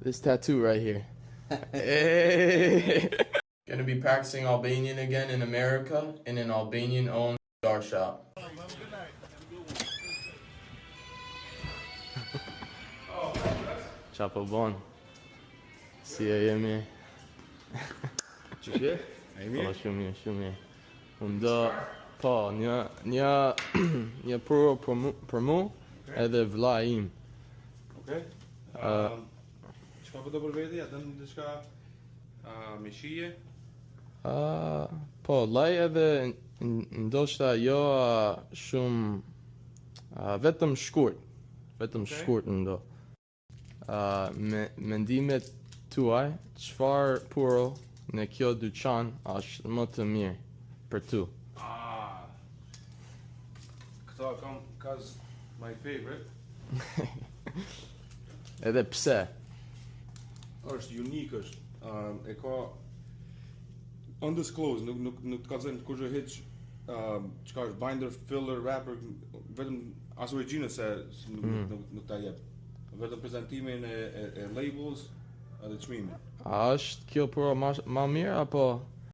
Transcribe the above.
This tattoo right here. Hey. Gonna be practicing Albanian again in America in an Albanian owned cigar shop. Qa po bon? Si e jemi? Që je? A je Po, shumë mirë, shumë mirë. Unë do, po, një, një, një puro për mu, për mu edhe vlla im. Okej. Um, Çka po do për veti? A do diçka uh, me shije? Uh, po, laj edhe ndoshta jo shumë, uh, vetëm shkurt, vetëm Okej. shkurt ndo. Uh, me, mendimet tuaj, çfarë puro në kjo dyqan është më të mirë për tu? Ah. Këto kam cause my favorite. Edhe pse? Është unique është. Um, e ka undisclosed, nuk nuk nuk të kallzojnë kurrë hiç um, çka është binder, filler, wrapper, vetëm as origjinën se nuk, mm. nuk, nuk ta jep. Vetëm prezantimin e, e, e labels edhe çmimin. A është kjo puro ma, ma mirë apo?